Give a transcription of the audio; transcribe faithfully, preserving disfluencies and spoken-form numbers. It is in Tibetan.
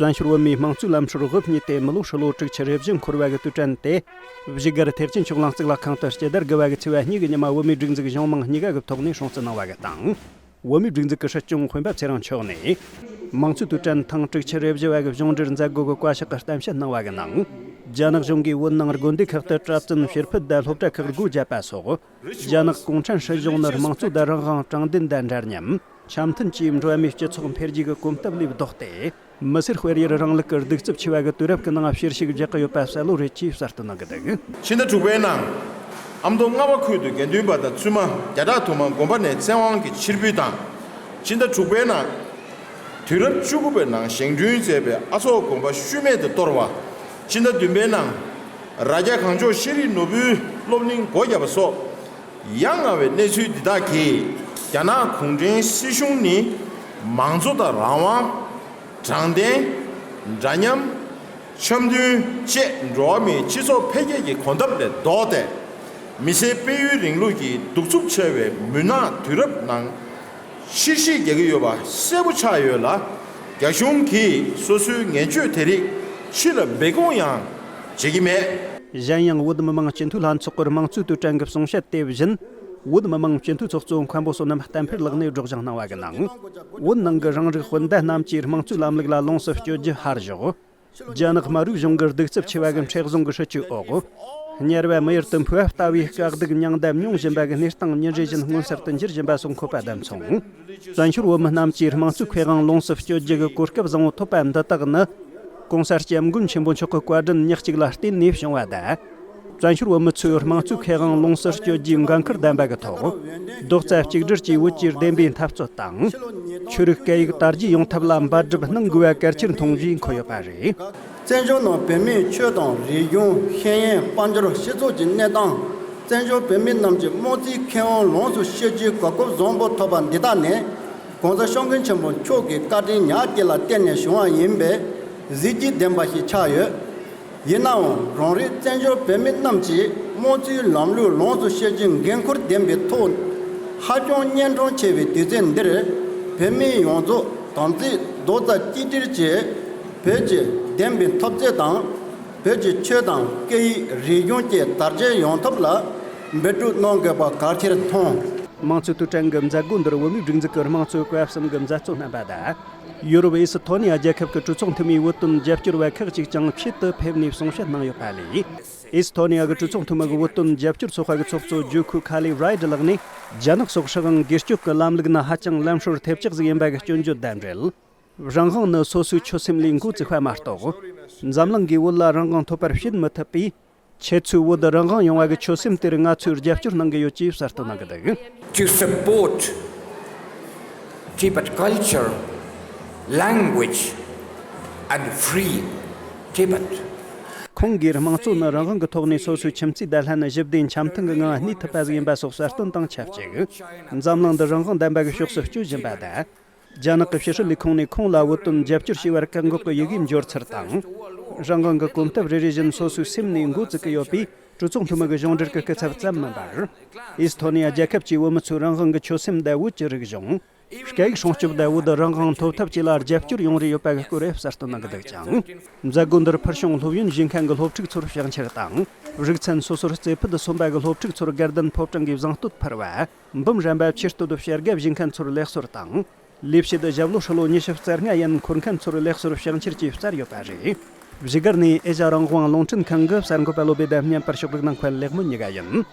བཙན་བྱོལ་བོད་མིའི་དམངས་གཙོའི་ལམ་སྲོལ་དབུ་བརྙེས་ཏེ་མི་ལོ་ཧྲིལ་བོ་དྲུག་ཅུ་རེ་བཞི་འཁོར་བ་གི་དུས་དྲན་དེ། བཞུགས་སྒར་ཐེག་ཆེན་ཆོས་གླིང་གཙུག་ལག་ཁང་དུ་སྤྱི་ཟླ་དགུ་བ་གི་ཚེས་པ་གཉིས་ཀྱི་ཉི་མ། བོད་མིའི་སྒྲིག་འཛུགས་གཞུང་མང་གཉིས་ཀ་གི་ཐོག་ནས་སྲུང་བརྩི་གནང་བ་གི་དང་། བོད་མིའི་སྒྲིག་འཛུགས་ཀྱི་སྲིད་སྐྱོང་སྤེན་པ་ཚེ་རིང་མཆོག་ནས། དམངས་གཙོའི་དུས་དྲན་ཐེངས་དྲུག་ཅུ་རེ་བཞི་བ་གི་གཞུང་འབྲེལ་མཛད་སྒོ་གི་བཀའ་ཤག་གི་གཏམ་བཤད་གནང་བ་གི་ནང་། རྒྱ་ནག་གཞུང་གིས་བོད་ནང་དགོན་སྡེ་ཁག་ཏུ་གྲྭ་བཙུན་ཕྱིར་ཕུད་དང་སློབ་གྲྭ་ཁག་སྒོ་བརྒྱབ་པ་སོགས། རྒྱ་ནག་གུང་ཁྲན་སྲིད་གཞུང་ནི་དམངས་གཙོ་དང་རང་དབང་དྲང་བདེན་དང་འདྲ་མཉམ། འཆམ་མཐུན་བཅས་འགྲོ་བ་མིའི་སྤྱི་ཚོགས་འཕེལ་རྒྱས་ཀྱི་གོམ་སྟབས་ལས་ལྡོག་སྟེ། མི་སེར་སྤེལ་ཡུལ་རིང་ལུགས་ཀྱི་གདུག་རྩུབ་ཆེ་བ་གི་དུས་རབས་ཀྱི་ནང་བཤེར་ཞིབ་རྒྱག་གི་ཡོད་པ་གསལ་བོ་རེད་ཅེས་གསལ་སྟོན་གནང་གི་འདུག། ཕྱི་ཟླ་དྲུག་པའི་ནང་། ཨ་མདོ་རྔ་བ་ཁུལ་དུ་དགེ་འདུན་པ་དང་བཙུན་མ་བརྒྱ་ཕྲག་དུ་མ་དགོན་པ་ནས་བཙན་དབང་གིས་ཕྱིར་འབུད་དང་། ཕྱི་ཟླ་དྲུག་པའི་ནང་། དུས་རབས་བཅུ་དགུ་པའི་ནང་བཞེངས་སྐྲུན་མཛད་པའི་ཨ་ཚོགས་དགོན་པ་ཤུལ་མེད་དུ་གཏོར་བ། ཕྱི་ཟླ་བདུན་པའི་ནང་། རྭ་རྒྱ་གངས་ལྗོངས་ཤེས་རིག་ནོར་བུའི་སློབ་གླིང་སྒོ་བརྒྱབ་པ་སོགས། ཡ་ང་བའི་གནས་ཚུལ་འདི་དག་གིས་རྒྱ་ནག་གུང་ཁྲན་སྲིད་གཞུང་ནི་མང་གཙོ་དང་རང་དབང་། དྲང་བདེན། འདྲ་མཉམ། འཆམ་མཐུན་བཅས་འགྲོ་བ་མིའི་སྤྱི་ཚོགས་འཕེལ་རྒྱས་ཀྱི་གོམ་སྟབས་ལས་ལྡོག་སྟེ། མི་སེར་སྤེལ་ཡུལ་རིང་ལུགས་ཀྱི་གདུག་རྩུབ་ཆེ་བའི་མུན་ནག་དུས་རབས་ནང་ཕྱིར་བཤིག་རྒྱག་གི་ཡོད་པ་གསལ་པོ་ཆགས་ཡོད་ལ། རྒྱ་གཞུང་གིས་སོ་སོའི་ངན་སྤྱོད་དེ་རིགས་ཕྱི་ལ་འབད་འགོག་ཡང་བྱེད་ཀྱི་མེད། གཞན་ཡང་། བོད་མི་མང་སྤྱི་འཐུས་ལྷན་ཚོགས་ཀྱི་དམངས་གཙོའི་དུས་དྲན་གྱི་གསུང་བཤད་དེ་བཞིན། བོད་མི་མང་སྤྱི་འཐུས་ཚོགས་གཙོ་མཁན་པོ་བསོད་ནམས་བསྟན་འཕེལ་ལགས་ནས་སྒྲོག་སྦྱང་གནང་བ་གི་ནང་། བོད་ནང་གི་རང་རིགས་སྤུན་ཟླ་རྣམས་ཀྱིས་དམངས་གཙོའི་ལམ་ལུགས་ལ་ལོངས་སུ་སྤྱོད་རྒྱུ་ཧར་ཞོག། རྒྱ་ནག་དམར་པོའི་གཞུང་གི་གདུག་རྩུབ་ཆེ་བ་གི་མཁྲེགས་བཟུང་གི་སྲིད་ཇུས་འོག། དམྱལ་བ་མི་ཡུལ་དུ་འཕོས་པ་ལྟ་བུའི་དཀའ་སྡུག་མྱངས་དང་མྱོང་བཞིན་པ་གི་གནས་སྟངས་ཉིན་རེ་བཞིན་མངོན་གསལ་དུ་འགྱུར་བཞིན་པ་སོགས་འཁོད་པ་དང་མཚུངས། བཙན་བྱོལ་བོད་མི་རྣམས་ཀྱིས་དམངས་གཙོའི་ཁེ་དབང་ལོངས་སུ་སྤྱོད་རྒྱུ་གི་གོ་སྐབས་བཟང་བོ་ཐོབ་པ་འདི་དག་ནི། ྋགོང་ས་ྋསྐྱབས་མགོན་ཆེན་པོ་མཆོག་གི་བཀའ་དྲིན་ཉག་གཅིག་ལ་བརྟེན་ནས་བྱུང་བ་དང་། བཙན་བྱོལ་བོད་མི་ཚོས་དམངས་གཙོའི་ཁེ་དབང་ལོངས་སུ་སྤྱོད་རྒྱུའི་འགན་ཁུར་ལྡན་པ་གི་ཐོག་རྡོག་རྩ་གཅིག་སྒྲིལ་གྱིས་བོད་ཀྱི་བདེན་པའི་འཐབ་རྩོད་དང་། ཆོས་རིག་སྐད་ཡིག་དར་རྒྱས་ཡོང་ཐབས་ལ་འབད་སྒྲུབ་གནང་དགོས་པ་གལ་ཆེར་མཐོང་བཞིན་འཁོད་ཡོད་པ་རེད། བཙན་བྱོལ་ནང་བོད་མིའི་ཆོས་དང་རིག་གཞུང་། ཤེས་ཡོན། དཔལ་འབྱོར། སྤྱི་ཚོགས་ཀྱི་གནས་སྟངས། བཙན་བྱོལ་བོད་མི་རྣམས་ཀྱི་དམངས་གཙོའི་ཁེ་དབང་ལོངས་སུ་སྤྱོད་རྒྱུའི་གོ་སྐབས་བཟང་པོ་ཐོབ་པ་འདི་དག་ནི། ྋགོང་ས་ྋསྐྱབས་མགོན་ཆེན་པོ་མཆོག་གི་བཀའ་དྲིན་ཉག་གཅིག་ལ་བརྟེན་ནས་བྱུང་བ་ཡིན་པས་གཟི་བརྗིད་ལྡན་པ་ཞིག་ཆགས་ཡོད། ཡིན་ནའང་རང་རེའི་བཙན་བྱོལ་བོད་མི་རྣམས་ཀྱིས་དམངས་གཙོའི་ལམ་ལུགས་ལོངས་སུ་སྤྱོད་རྒྱུའི་འགན་ཁུར་ལྡན་པའི་ཐོག་ཧ་ཅང་གཉན་འཕྲང་ཆེ་བའི་དུས་ཚོད་འདིར། བོད་མི་ཡོངས་རྫོགས་དམ་ཚིག་རྡོག་རྩ་གཅིག་སྒྲིལ་གྱིས་བོད་ཀྱི་བདེན་པའི་འཐབ་རྩོད་དང་། བོད་ཀྱི་ཆོས་དང་སྐད་ཡིག་རིག་གཞུང་བཅས་དར་རྒྱས་ཡོང་ཐབས་ལ་འབད་སྒྲུབ་གནང་དགོས་པ་གལ་ཆེར་མཐོང་། དམངས་གཙོའི་དུས་དྲན་གྱི་མཛད་སྒོ་འདིར་བོད་མིའི་སྒྲིག་འཛུགས་ཀྱི་དམངས་གཙོའི་བཀའ་གསུམ་གྱི་མཛད་གཙོ་རྣམ་པ་དང་། ཡུ་རོབ་ཨེ་སི་ཐོ་ནི་ཡ་རྒྱལ་ཁབ་ཀྱི་གྲོས་ཚོགས་འཐུས་མིའི་བོད་དོན་རྒྱབ་སྐྱོར་བ་ཁག་ཅིག་ཀྱང་ཆེད་དུ་ཕེབས་ནས་གསུང་བཤད་གནང་ཡོད་པ་ལས། ཨེ་སི་ཐོ་ནི་ཡ་གི་གྲོས་ཚོགས་འཐུས་མི་གི་བོད་དོན་རྒྱབ་སྐྱོར་ཚོགས་པ་གི་ཚོགས་གཙོ་ཇོ་ཁུ་ཁ་ལི་རའི་ཌི་ལགས་ནས། རྒྱ་ནག་སོགས་སྲིད་དབང་སྒེར་གཅོད་ཀྱི་ལམ་ལུགས་ནི་ཧ་ཅང་ལམ་སྲོལ་ཐེབས་ཆག་ཟིག་ཡིན་པ་གི་སྐྱོན་བརྗོད་དང་འབྲེལ། རང་དབང་ནི་སོ་སོའི་ཆོད་སེམས་ལས་འགོ་བཙུགས་པ་མ་གཏོགས། འཛམ་གླིང་གིས་བོད་ལ་རང་དབང་ཐོབ་པར་བྱེད་མི་ཐུབ་པས། ཁྱེད་ཚོས་བོད་རང་དབང་ཡོང་བ་གི་ཆོད་སེམས་དེར་ང་ཚོས་རྒྱབ་སྐྱོར་གནང་གི་ཡོད་ཅེས་གསལ་སྟོན་གནང་གི་འདུག། To support Tibet culture, language, and free Tibet. ཁོང་གིས་དམངས་གཙོ་ནི་རང་དབང་གི་ཐོག་ནས་སོ་སོའི་ཁྱིམ་མཚེས་དང་ལྷན་ཞི་བདེ་འཆམ་མཐུན་གྱི་ངང་གནས་ཐུབ་པ་ཟིག་ཡིན་པ་སོགས་གསལ་སྟོན་དང་ཆབས་ཅིག། འཛམ་གླིང་འདི་རང་དབང་ལྡན་པ་གི་ཕྱོགས་སུ་བསྐྱོད་བཞིན་པ་དང་། རྒྱ་ནག་གི་ཕྱི་སྲིད་ལས་ཁུངས་ནས་ཁོང་ལ་བོད་དོན་རྒྱབ་སྐྱོར་བྱས་པར་བཀག་འགོག་གི་ཡི་གེ་འབྱོར་ཚུལ་དང་། རང་དབང་གི་གོམ་སྟབས་རེ་རེ་བཞིན་སོ་སོའི་སེམས་ནས་འགོ་བཙུགས་ཀྱི་ཡོད་པས། གྲོས་ཚོགས་འཐུས་མི་གི་གཞུང་འབྲེལ་གྱི་སྐུ་ཚབ་ཙམ་མིན་པར། ཨེ་སི་ཐོ་ནི་ཡ་རྒྱལ་ཁབ་ཀྱིས་བོད་མི་ཚོའི་རང་དབང་གི་ཆོད་སེམས་དང་བོད་ཀྱི་རིག་གཞུང་། སྐད་ཡིག་སྲུང་སྐྱོབ་དང་བོད་རང་དབང་ཐོབ་ཐབས་བཅས་ལ་རྒྱབ་སྐྱོར་ཡོང་རེ་ཡོད་པ་གི་སྐོར་གསལ་སྟོན་གནང་གི་འདུག་ཅིང་། མཛད་སྒོ་འདིར་ཕུལ་བྱུང་སློབ་ཡོན་ཞུས་མཁན་གྱི་སློབ་ཕྲུག་ཚོར་ཕྱག་འཁྱེར་དང་། རིག་ཚན་སོ་སོར་རྩེ་ཕུད་སོན་པ་གི་སློབ་ཕྲུག་ཚོར་དགའ་ལྡན་ཕོ་བྲང་གི་བཟང་བསྟོད་ཕུལ་བ། འབུམ་རམས་པ་ཆེ་བསྟོད་དུ་བྱ་དགའ་བཞེས་མཁན་ཚོར་ལེགས་གསོལ་དང་། ལས་བྱེད་ཞབས་ལོ་ཧྲིལ་ལོ་ཉི་ཤུ་རྩ་ལྔ་ཡན་འཁོར་མཁན་ཚོར་ལེགས་གསོལ་ཕྱག་འཁྱེར་གྱིས་སྩལ་ཡོད་པ་རེད། བཞུགས་སྒར་ནས་ཨེ་ཤ་རང་དབང་རླུང་འཕྲིན་ཁང་གི་གསར་འགོད་པ་བློ་བྷེ་དང་བརྙན་པར་ཕྱོགས་སྒྲིག་གནང་མཁན་ལེགས་སྨོན་གཉིས་ཀ་ཡིན།